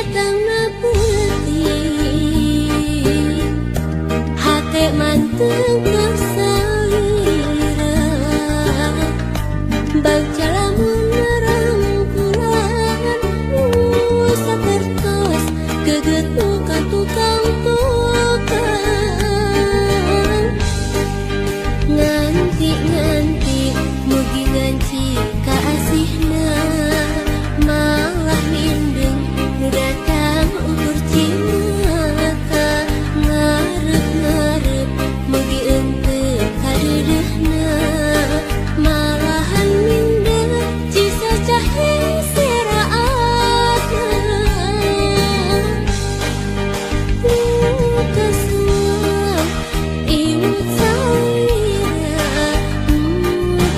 Datangna peuting hate manteng ka salira bagja lamun rangkulan sapertos geget nu ka tukang tukang nganti-nganti mugi nganci ka asihna malah mindeng nu datang ukur cimata ngarep-ngarep mugi henteu kadeudeuhna malahan mindeng cisacah seraatna kasuang imut salira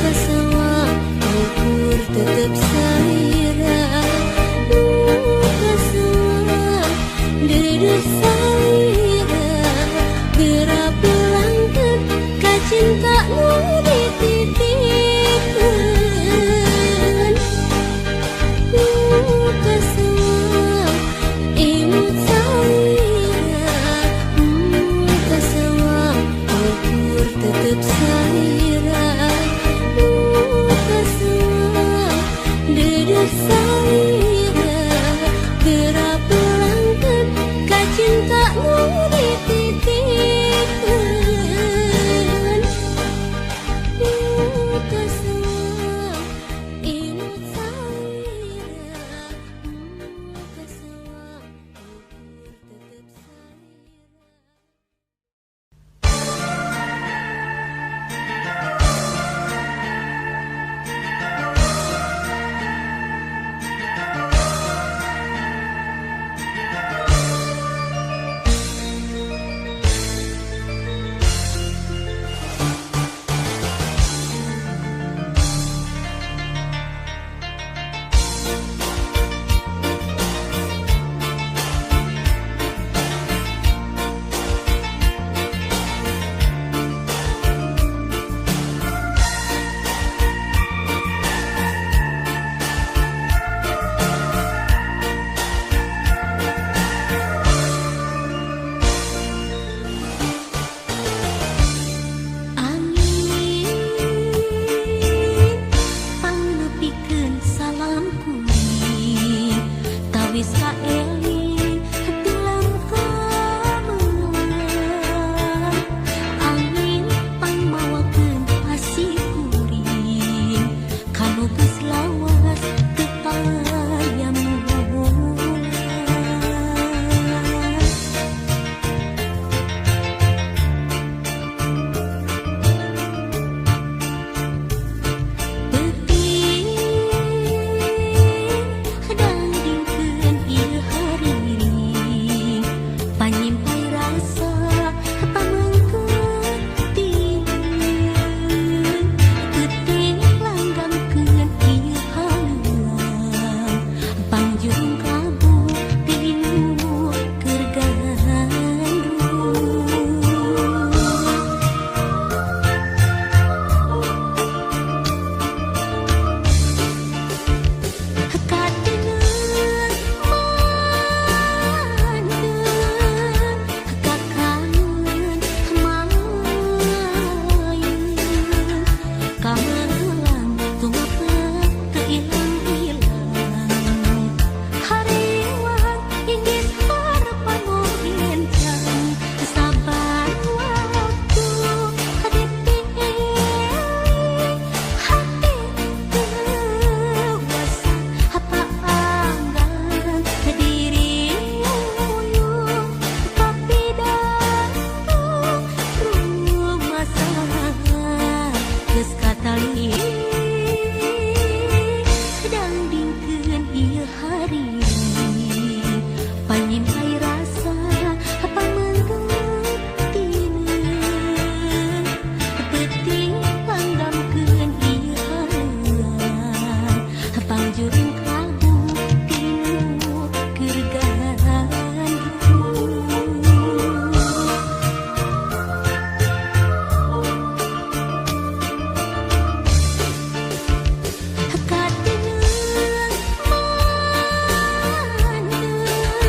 kasuang ukur tetep salira kasuang deudeuh salira geura pulangkeun ka cinta nu dititipkeun kasuang imut salira kasuang ukur tetep salira kasuang deudeuh salira geura pulangkeun ka cinta nu dititipkeun kasuang imut salira kasuang ukur tetep salira. Angin pangnepikeun salam kuring tawis kaeling tilang kameunang angin pangmawakeun asih kuring kanu geus lawas teu payamulan. Peuting dangdingkeun ieu hariring panyimpai rasa pamengkeut tineun peuting langgamkeun ieu haleuang pangjung kabu tinu keur gandrung. Katineng manten kakangen malayun kamelang tumapet teu ilang-ilang hariwang inggis harepan nu enjang saban waktu dipilih hati teu paanggang diri uyung kapidantu rumasa geus katali dangdingkeun ieu hariring panyimpai rasa pamengkeut tineun peuting langgamkeun ieu haleuang pangjurung kalbu tinu keur gandrung. Katineng manten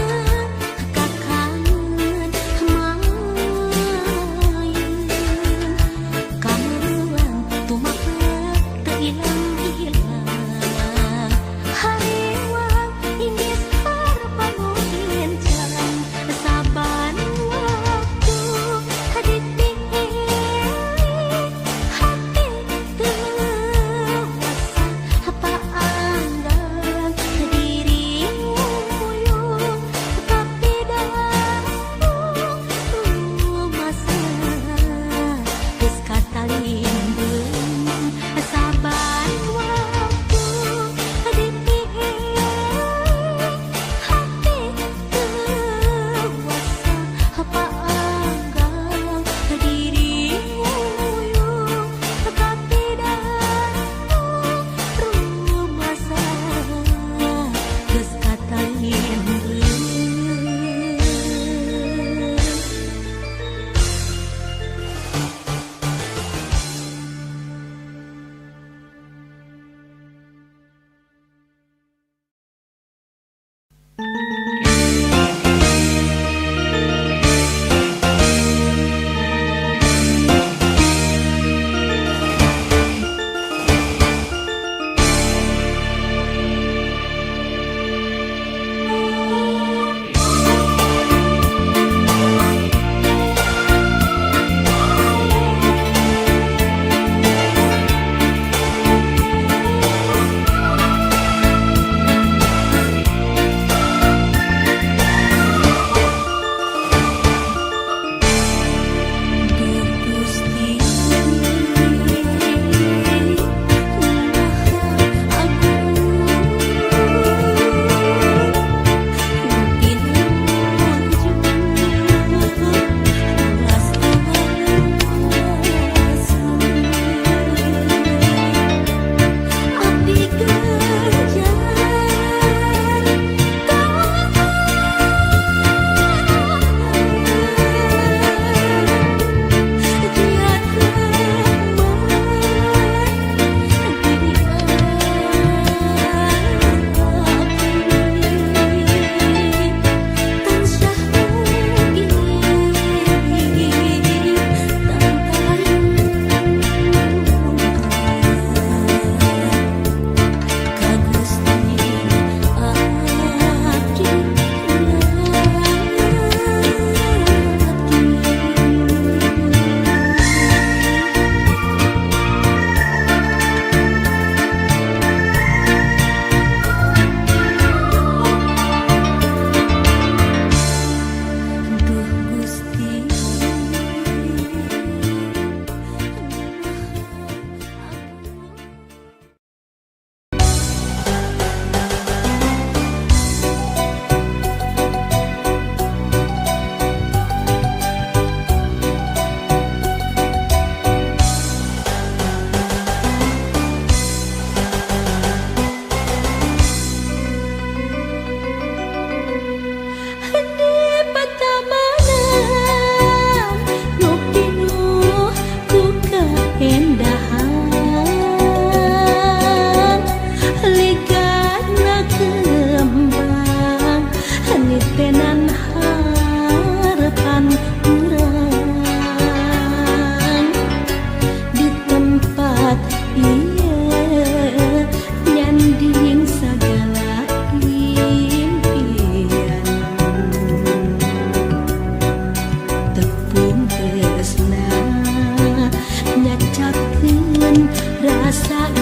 Asa.